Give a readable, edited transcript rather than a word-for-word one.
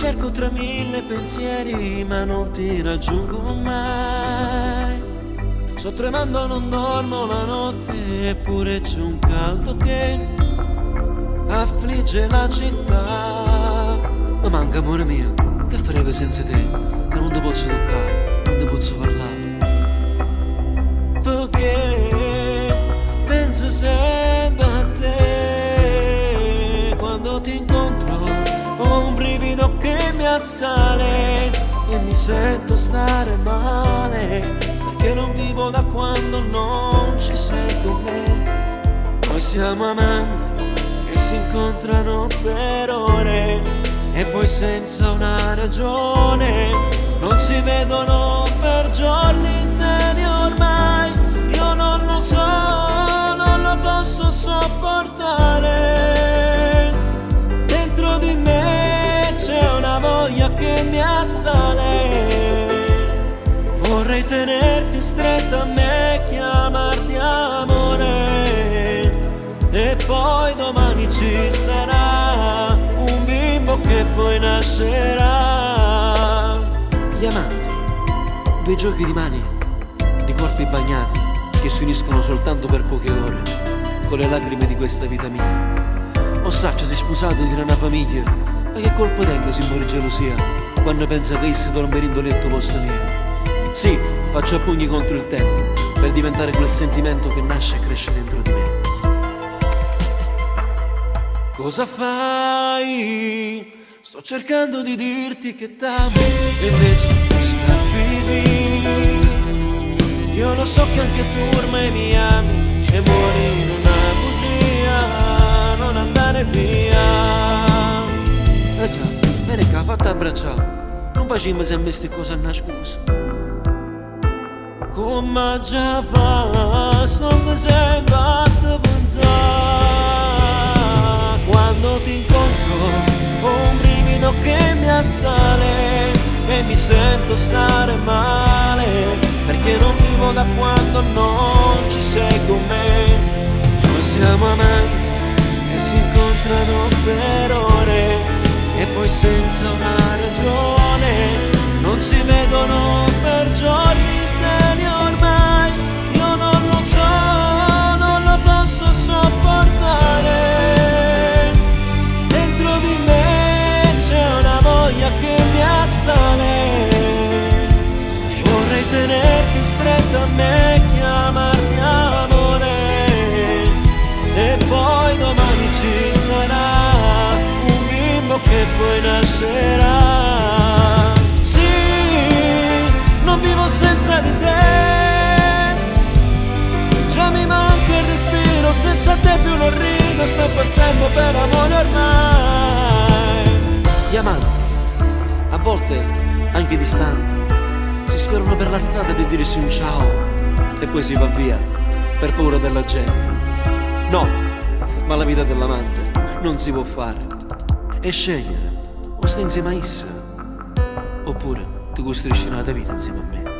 cerco tra mille pensieri, ma non ti raggiungo mai. Sto tremando, non dormo la notte, eppure c'è un caldo che affligge la città. Ma manca, amore mio, che farebbe senza te? Che non ti posso toccare, non ti posso parlare. Perché penso sempre a te quando ti incontro ho un brivido che mi assale e mi sento stare male perché non vivo da quando non ci sei con me. Noi siamo amanti che si incontrano per ore e poi senza una ragione non si vedono per giorni interi ormai. Io non lo so, non lo posso sopportare. Dentro di me c'è una voglia che mi assale. Vorrei tenerti stretta a me, chiamarti amore. E poi domani ci sarà un bimbo che poi nascerà. Gli amanti, due giochi di mani, di corpi bagnati che si uniscono soltanto per poche ore con le lacrime di questa vita mia. O saccio si sposato di una famiglia, ma che colpo tengo se muore gelosia quando pensa che essa dorme in letto posto mio. Sì, faccio a pugni contro il tempo per diventare quel sentimento che nasce e cresce dentro di me. Cosa fai? Sto cercando di dirti che t'amo e invece tu scappi via. Io lo so che anche tu ormai mi ami e muori in una bugia, non andare via. Eh già, vieni qua, fatti abbracciare, non facciamo sempre queste cose a nascosto. Come già fa, sto sempre a te pensare. Quando ti incontro ho un brivido che mi assale e mi sento stare male perché non vivo da quando non ci sei con me. Noi siamo amanti che si incontrano per ore e poi senza una ragione non si vedono per giorni interi ormai. Io non lo so, non lo posso sopportare. Dentro di me c'è una voglia che mi assale. Vorrei tenerti stretta a me, chiamarti amore. E poi domani ci sarà un bimbo che poi nascerà. Sì, non vivo senza di te. Già mi manca il respiro, senza te più non rido, sto impazzendo per amore ormai. Gli amanti, a volte anche distanti, si sfiorano per la strada per dirsi un ciao e poi si va via per paura della gente. No, ma la vita dell'amante non si può fare. E scegliere, o stai insieme a essa, oppure ti costruisci una vita insieme a me.